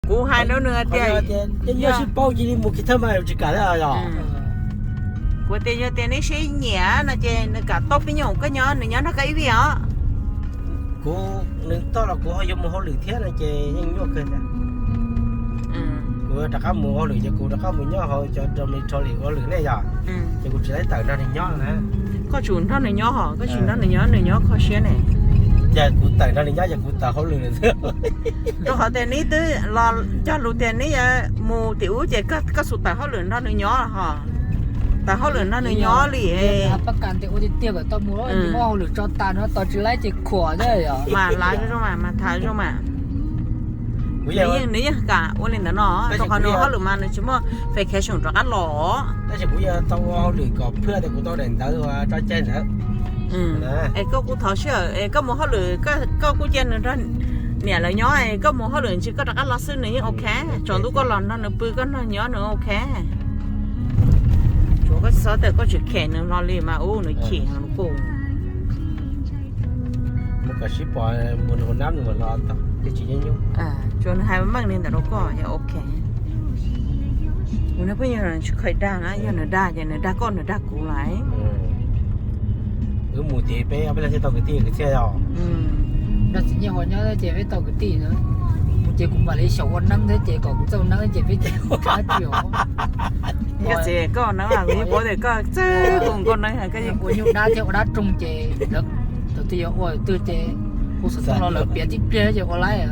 Kuv hais rau nws tias, yeej nyob sib paub cia li mus kiag thawj mas tsis kam thiab yog. Kuv tias yog tias neb sib nyiam no ces nws kam tau pib nyob koj nyob, nws nyob nrog koj ib vij os. Kuv, nws tuaj los kuv ho yuav mus hauj lwm thiab no ces yeej nyuaj kawg thiab. Kuv rov qab mus hauj lwm ces kuv rov qab mus nyob hauv cov dormitory ua hauj lwm ne yog. Ces kuv tsis tau tawm nrog nws nyob na. Koj tsum nrog nws nyob hos, koj tsis nrog nws nyob, nws nyob kho siab ne. Ces kuv tawm nrog nws nyob ces kuv tawm hauj lwm lawm xwb. Rau qhov tias neb twb los cog lus tias neb yuav mus tim ub ces koj xub tawm hauj lwm nrog nws nyob hos. Tawm hauj lwm nrog nws nyob li. Pab kas tias ua tiag tiag kom tau mus, muab hauj lwm tso tas no tos tsis laib ces khuam thiab yog. Mas lav zoo mas, mas tham zoo mas. Nws yeej kam ua li ntawd no, rau qhov nws hauj lwm mas nws tsis muaj vacation rov qab los. Tab sis kuv yuav tau ua hauj lwm kom phwj tias kuv tau daim ntawv uas tso cai ntawd. Es koj kuj thov sij hawm es koj mus hauj lwm, koj kuj cia nws nrog niam lawv nyob es koj mus hauj lwm ntsis koj rov qab los xwb nws yeej ok. Tsaus ntuj koj los nrog nws pw koj nrog nyob nws ok. Tsuav koj txhob tias koj tsis khem nws hlo li mas ub nws chim heev lub koj. Mus kom sib pom mus nab mus los tau, tsis yeej nyuaj. Tsuas nws hais meej li ntawd rau koj yog ok. Kuv niag phooj ywg tsis kheev dag na, yog nws dag ces nws dag koj nws dag kuv lawm. Wb mus ces peb ob peb leeg thiaj tau kwv tij kwv txhiaj yog. Nrog txiv Nyiaj Hua nyob ces peb tau kwv tij na. Mus ces kuv mam li xyaum ua neeb thiab ces kom kuv txawj ua neeb ces peb ces ua dab tsi os. Koj txiv koj ua neeb los kuv yeej paub tias koj txawj ua nkauj neeb. Ua nyuj dab thiab ua dab roog ces lawv tus twg yuav ua twg ces hu xov tooj los lawv piav tib pliag ces ua laib.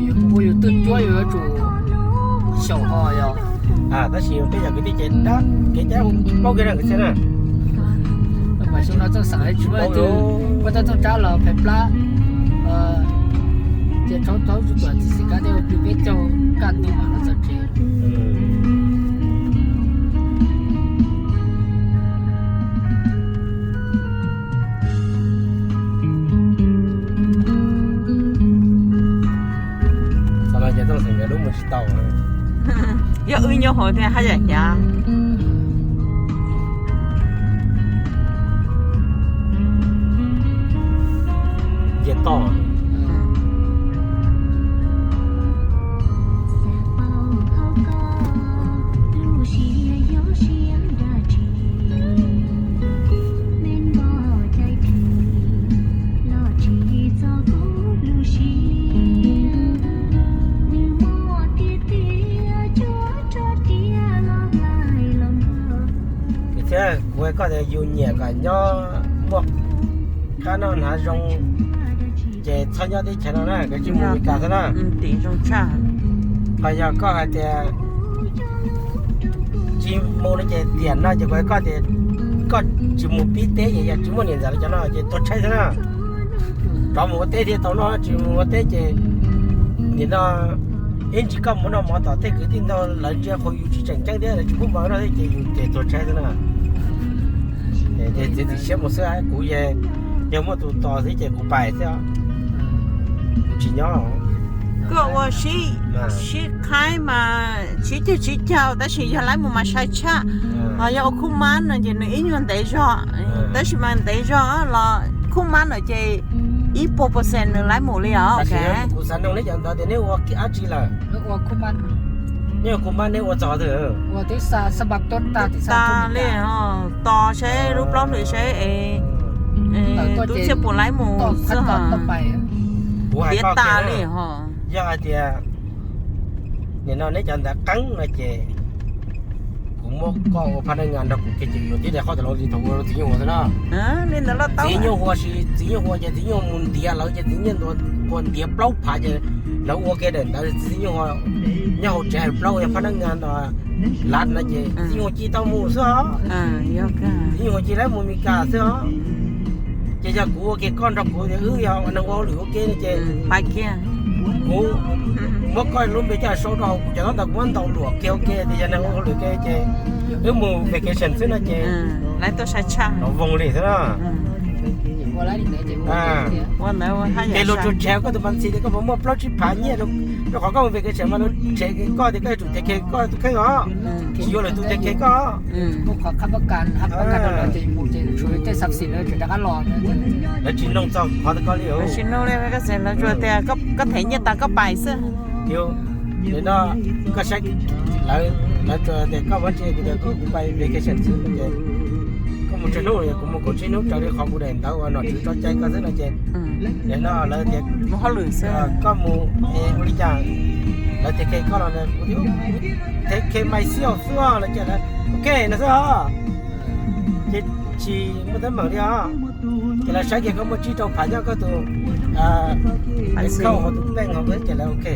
Yus mus ua yus twj cuab yus yuav tsum xyaum ho yog. Tab sis peb yog kwv tij ces dab kev cai tsis paub kiag na kwv tij na. Mas xyoo no txoj xeem tsis muaj leej twg, muaj tej txooj tsab los phem plab. Ces tshauv thaub tsis tuam txi xim kab tej ua plig peb caug kaj ntug mas los txog tsev. Txog no ces txoj xeem nkawd lub mus tsis tau. Yog wb nyob hauv thiab haj yam hnyav. Nce toj. Thiab kuv hais koj tias yus nyiam kom nyob muaj qab noj hnav zoo ces txhob nyob teb chaws no na, koj tsis mus Meskas xwb na. Ho yog koj hais tias tsis mus no ces tiam no ces kuv hais koj tias koj tsis mus pib teb ces yog tsis muaj niam ntxawm li cov no ces tuag tshaib xwb na. Rov mus ua teb thiaj tau noj, tsis mus ua teb ces nim no ib ntsis koj mus noj mov tom tej kwv tij ntau lawv ntsia qhov yus tsis tseem ceeb thiab lawv tsis pub mus noj thiab ces yus ces tuag tshaib xwb na. Ces txiav txim siab mus xwb, kuv yog muaj tus tos xwb ces kuv pais xwb, kuv tsis nyob. Koj ua sib, sib qhaib mas sib caug sib caug tab sis yog laib mus mas sai tshaj. Ho yog ua khub mab no ces nws ib nyuag ntev zog, tab sis mas ntev zog los khub mab no ces ib puas percent nws laib mus li os. Kuv xav nug neb cov ntawd tias neb ua dab tsi lawm? Neb ua khub mab neb ua txog twg? Twb tas li, tos saib lub plaub hlis saib es tub txhiaj puas laib mus xwb. Tiav tas li ho. Yog hais tias nim no neb cov ntawd qeeb no ces kuv muab koj ua phab neej nyob nrog kuv kiag ces yuav tib daim qhov tas los tsis tau ua txiv nyuj hua xwb na. Txiv nyuj hua, txiv nyuj hua ces txiv nyuj mus ntiav lawv ces txiv nyuj hua ntiav plaub phav ces lawv ua kiag daim ntawd txiv nyuj hua nyob hauv tsev hais plaub yog phab neej nyob nrog lav no ces txiv nyuj hua cia tau mus xwb os. Txiv nyuj hua cia laib mus Meskas xwb os. Ces yog kuv ua kiag koj nrog kuv tias wb yog neeg ua hauj lwm ua ke no ces kuv muab koj lub npe coj sau rau hauv kuv cov tab ntawd kuv muab ntaus luam kiag ua ke tias yog neeg ua hauj lwm ke ces wb mus vacation xwb no ces lawv tuaj sai tshaj los voos li xwb na. Ua lawv Ua ntawd ua haj yam. Ces luag tsuas tshev koj tus mas ntxhi tias koj puas muaj plaub tsib phav nyiaj rau qhov koj mus vacation mas luag tshev koj tias koj yuav tsum take care koj tus kheej os. Tsis yuav lwm tus take care koj. Lawv tsis noog txog qhov koj li. Lawv tsis noog li, koj tseem lawv tsuas tias koj them nyiaj tas koj pais xwb. Nim no koj saib, lawv tsuas tias koj muab tsis kuv tias koj kuv pais vacation xwb ces koj mus tsawg hnub, kuv mus kaum tsib hnub raws li qhov kuv daim ntawv uas nom tswv tso cai koj xwb no ces, nim no lawv tias koj mus ua li cas, lawv take care koj los kuv take care myself xwb los ces lawv ok no xwb os. Ces tsis muaj teeb meem li os. Ces lawv saib kiag koj muaj tsib rau phav nyob koj tus account hauv tus bank hauv ces lawv ok.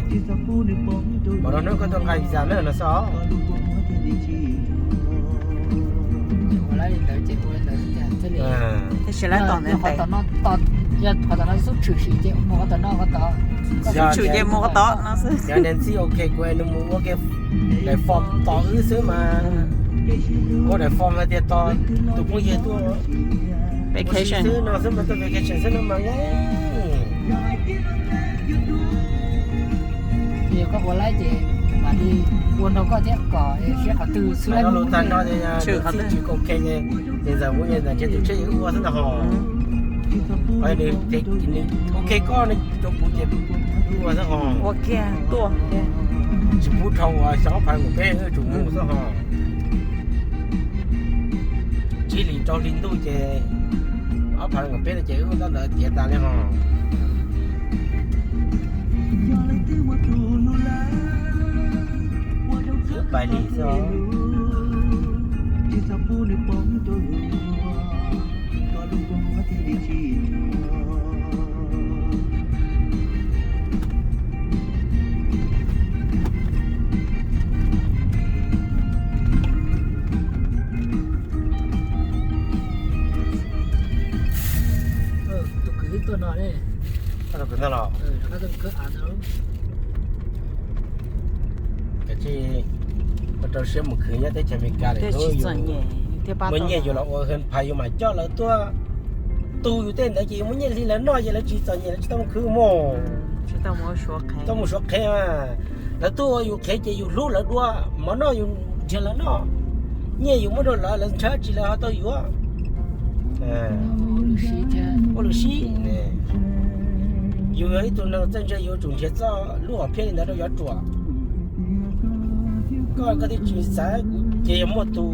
Pom no hnub koj tuaj nqa visa na no xwb os. Tab sis lawv tos ntawd tes, xub tshwm ces mus qhov tod no xwb. Yog niag ntxhi ok kuv es nws mus ua ke daim form tos wb xwb mas, ua daim form hais tias tos tus phooj ywg tuaj vacation xwb no xwb mas, tuaj vacation xwb no mas. Yog koj ua laib ces mam li ua nrog koj thiab kom siab qhov twg xwb. Lus tag nrho ces ntxhi tsis ok ces niam ntxawm mus niam ntxawm nrhiav tus tshiab ua xwb ntag hos. Nws ok koj rau kuv ces ua xwb hos. Ua kiag tuaj, tsis pub dhau uas xyoo ob phav kaum peb wb tsum mus xwb hos. Tsib hlis rau hli ntuj ces ob phav kaum peb no ces wb tab ntawd tiav tas li hos. Wb pais li xwb. Tus kwv tuaj no ne. Tus kwv ntag los. Kav tsij ua rau siab mus khwv nyob teb chaws Amelikas lawm. Muaj nyiaj yus los ua hee phais yus mam coj lawv tuaj tu yus tej ntawd ces yus muaj nyiaj li lawv noj ces lawv tsis txom nyem lawv tsis tau mus khwv mus. Tau mus suav qhev mas. Lawv tuaj ua yus qhev ces yus hlub lawv dua, mov noj yus nrhiav lawv noj, nyiaj yus muab rau lawv, lawv ntshaw tsis lawv ho tau yuav. Ua lus sib, yus yog ib tug neeg txawj ntse yus yuav tsum nrhiav txoj lub hom phiaj li ntawd rau yav ruam. Koj, koj twb tsis xav kuv ces yog muaj tus,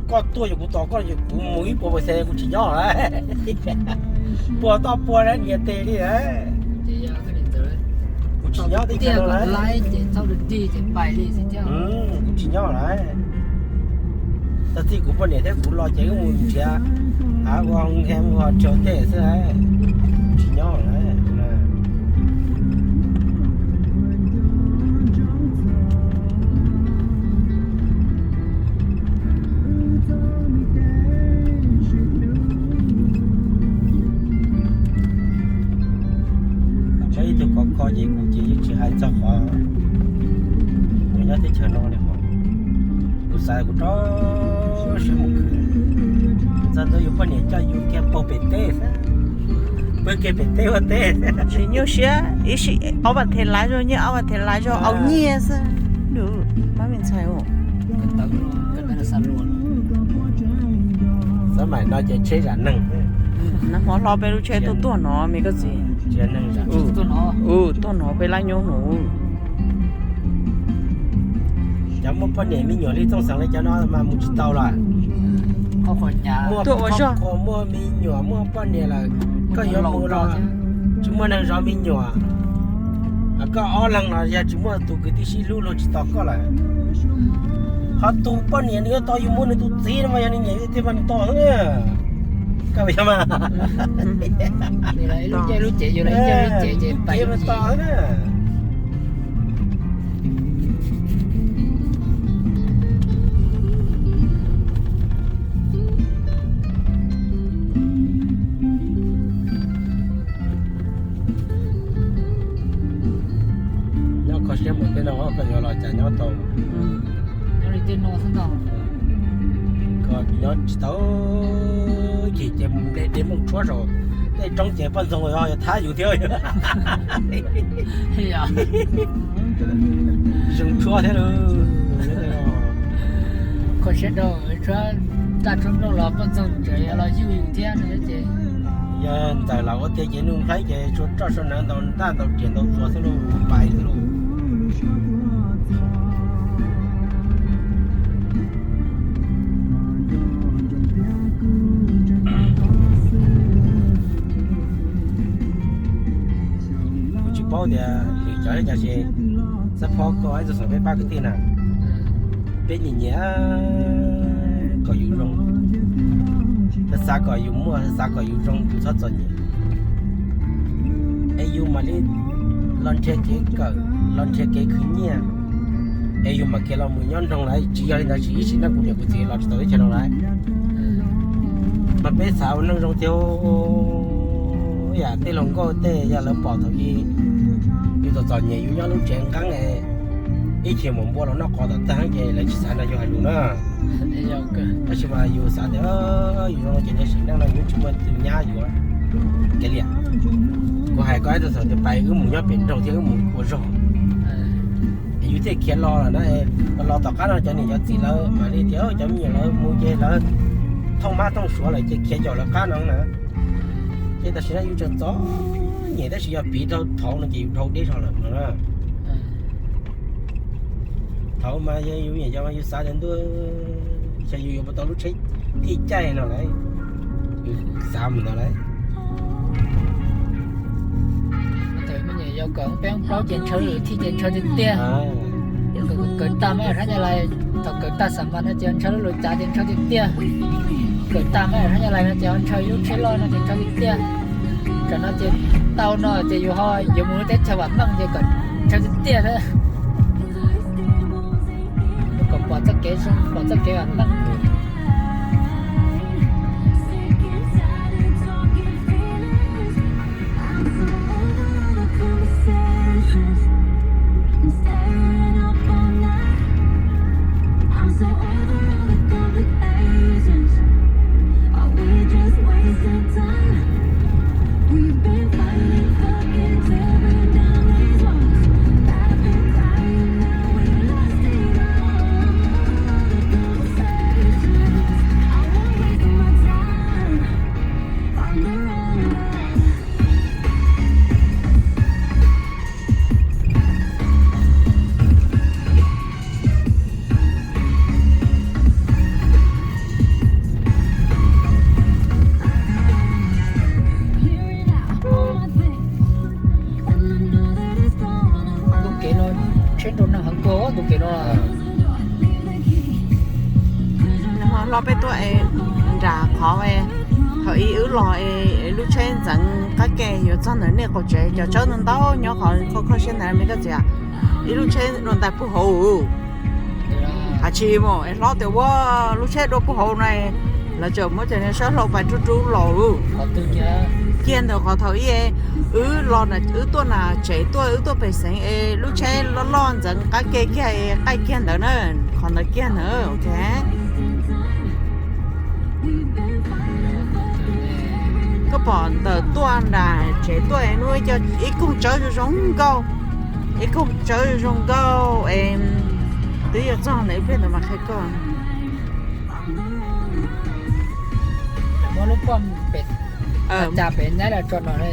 koj tuaj yog kuv tos koj, kuv mus ib puas pes xees kuv tsis nyob lawm. Puag toj puag nias tes li lawm. Kuv tsis nyob teb chaws no lawm. Kuv tsis nyob lawm. Tag txij kuv poj niam thiab kuv los ces wb mus nrhiav av ua hoo he ua tsaug tej xwb, tsis nyob lawm. Saib ib tug khov kho ces kuv ces yeej tsis hais txog qhov kuv nyob teb chaws no li hos. Kuv xav kuv rau siab mus khwv, txog ntawd yus poj niam coj yus kiag puag pem teb, puag kiag pem teb ua teb. Tsis nyuaj siab, ib sij ob vas thiv lav zog, nyiaj ob vas thiv lav zog, au nyiaj xwb. Mab me ntxhais. Xav maim no ces tsheb zam neeg. Nag hmo hlo peb lub tsheb tuaj tuag no me koj txiv. Tuag no peb lab nyob no. Cov muaj poj niam me nyuam li Txooj Xeem li cov no mas mus tsis tau lawm. Muaj koob muaj me nyuam muaj poj niam lawm, koj yuav mus los tsis muaj neeg zov me nyuam. Koj ob leeg los yog tsis muaj tus kwv tij sib hlub luag tsis tos koj lawm. Ho tus poj niam nws yuav tos yus mus, nws tus txiv no mas yog nws nyiam yus tiag mas nws tos xwb na. Koj yog mas, lub cev lub cev yus lub cev lub cev ces pais mas tos xwb na. Nyob kho siab mus tej no koj yuav los cas nyob tau. Koj nyob tsis tau, ces ces mus nplej dej Mooj Tshuab saum Tej roob ces poj ntxoog yog thab yus thiab. Zoo tshuaj thiab lauj. Kho siab rau, tshuab ntaj tshuab nplooj los poj ntxoog tseem los yuj yus thiab no ces. Yog ntxawm los ua tiag ces nuj nqhaib ces tshuav roj tshuav nawv ntau ntaj ntau riam ntau txuas xwb lauj, pais xwb lauj. Kuv tsis paub tias lwm cov li cas, xab phob koj ib tug xav peb pab kwv tij na, peb nyiam nyiam kom yus zoo, xav kom yus muaj, xav kom yus zoo, yus txhob txom nyem. Es yus mam li los nrhiav kev kawm, los nrhiav kev khwv nyiaj, es yus mam khiav los mus nyob nroog lawm. Tsis yog li ntawd tsis ib sim neej kuv niam kuv txiv los tsis tau teb chaws no lawm. Mas peb xav ua neej zoo tiag, yam tej hluas nkauj tej yog lawv pom thaum ub yus txom txom nyem yus nyob lub tsev nqeeb, ib chim mus npua los noj qos tom tag ces lawv tsis xav nrog yus hais lus na. Tab sis mas yus xav tias yus zoo ces ib sim neej no yus tsis muaj tus nyab yus. Kev liam, kuv hais koj ib tug xav tias pais wb mus nyob pem nroog thiab wb mus ua zog. Yus thiaj khiav los lawm na, los tom qab no cov niam cov txiv lawv mam li tias cov me nyuam lawv mus ces lawv thooj mab thooj suav lawm ces khiav caum lawv qab no na. Ces tam sim no yus tseem txom nyem tab sis yog piv rau thaud no ces yus dhau deb zog lawm no na. Thaud mas yog yus niam yau mas yus xav tias ntuj, xyov yus yuav puas tau lub tsheb thij caij no lawm, yus xav mus ntawd lawm. Thaum me nyuam yaus kawm plaub ces ntshaw, thij ces ntshaw tiag tiag. Kawm tag mab hnab nyab laj, thaum kawm tag xam mas no ces ntshaw lub luv cav ces ntshaw tiag tiag. Kawm tag mab hnab nyab laj no ces ntshaw lub tsheb loj no ces ntshaw tiag tiag. Tam no ces tau no ces yus ho yuav mus lub teb chaws vam meej ces kom ntshaw tiag tiag thiab. Kom pom txoj kev zoo, pom txoj kev vam meej. Tus kev no tsheb nrau neeg heev kawg tus kev no. Hlob peb tuaj es nram qhov thaum ub wb los es lub tsheb ntxeev qab ke yuav txog ntawm nej qaum tsev, cov tsawb ntau ntau nyob qhov kho kho siab ntawd me koj txiv. Ib lub tsheb dua ntais puag hauv. Hais tsis mus es hlob tias ua lub tsheb dua puag hauv na, lawv tseem muab cov niag sab hlau pais rub rub los. Kiag ntawm qhov thaum ub wb los, wb tuaj na tsev tuaj, wb tuaj pem xeev es lub tsheb loj loj ntxeev qab ke kiag, qaij kiag ntawd na, qhov ntawd kiag ntawd. Koj pom ntawm tuaj nram tsev tuaj hnub ib koog tsawb zoo zoo nkauj, ib koog tsawb zoo zoo nkauj es twb yuav txog ntawm ib pliag ntawd mas qhia koj. Muab lub poj pem, cas pem nyaib los tso no na.